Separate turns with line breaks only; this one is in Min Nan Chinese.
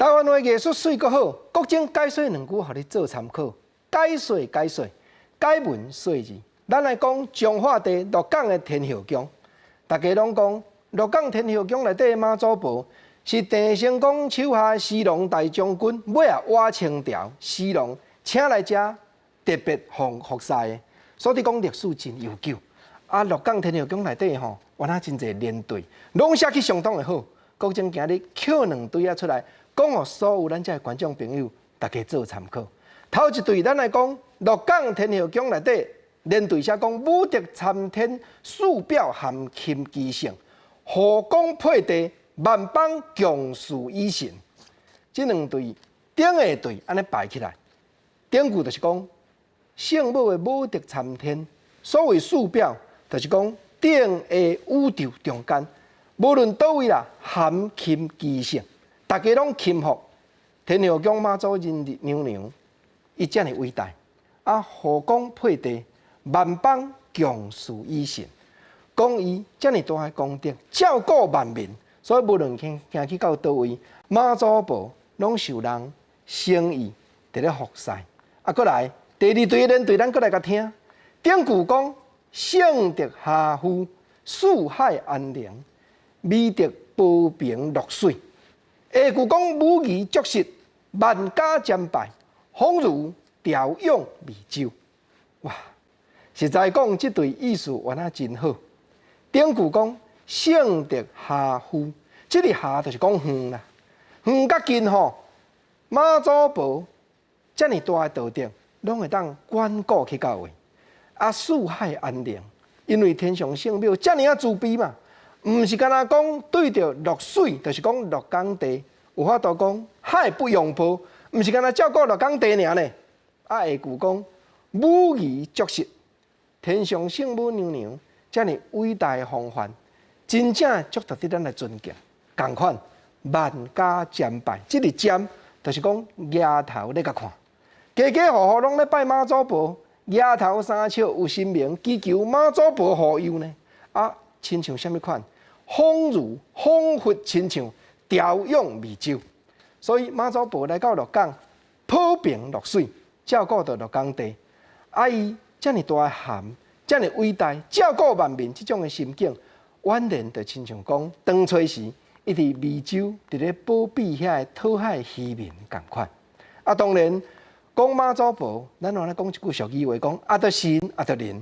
台灣話藝術媠閣好，國珍解說兩句，予你做參考。解說解說，解文說字。咱來講彰化地鹿港的天后宮，大家攏講鹿港天后宮內底的媽祖婆是鄭成功手下司農大將軍，尾仔倚清朝司農請來遮特別奉服侍的，所以講歷史真悠久。啊，鹿港天后宮內底吼，原來真濟連對，攏寫去相當的好。國珍今日抾兩對仔出來，講予所有咱遮的觀眾朋友，大家做參考。頭一對，咱來講鹿港天后宮內底連對寫講武德參天師表含欽其聖，護光配地萬邦共事以神。這兩對頂下對按呢排起來，頂句就是講聖母的武德參天，所謂師表，就是講頂下宇宙中間，無論佗位啦，含欽其聖，大家攏欽服天后宮媽祖娘娘，伊遮爾偉大。啊，護光配地，萬邦共事以神，講伊遮爾大的功德，照顧萬民，所以無論行行去到佗位，媽祖婆攏受人誠意佇咧服侍。啊，閣來第二對連對，咱閣來共聽。頂句講聖德霞膚，四海安寧，美德保平樂水。下句講武儀足實，萬家瞻拜，恍如調養美洲。哇！實在講，這對意思原來真好。頂句講聖德霞膚，這个霞就是講遠啦，遠佮近吼，媽祖婆遮爾大的道德，攏會當關顧去到位。啊，四海安寧，因為天上聖母遮爾仔慈悲嘛，毋是干焦講對著落水，就是講鹿港地，有法度講海不用波，毋是干焦照顧鹿港地爾呢。啊，下句講武儀足實，天上聖母娘娘遮爾偉大的風範，真正足值得咱來尊敬。仝款萬家瞻拜，這个瞻就是講額頭咧共看，家家戶戶攏咧拜媽祖婆。額頭3尺有神明，祈求媽祖婆護佑呢。啊，親像啥物款？恍如彷彿親像調養美洲。所以媽祖婆來到鹿港，保平樂水，照顧著鹿港地。啊，伊遮爾大的涵，遮爾偉大，照顧萬民這種的心境，宛然就親像講當初時，伊佇美洲佇咧保庇遐个討海漁民仝款。啊，當然。講媽祖婆，咱原來講一句俗語話，講啊著神啊著靈。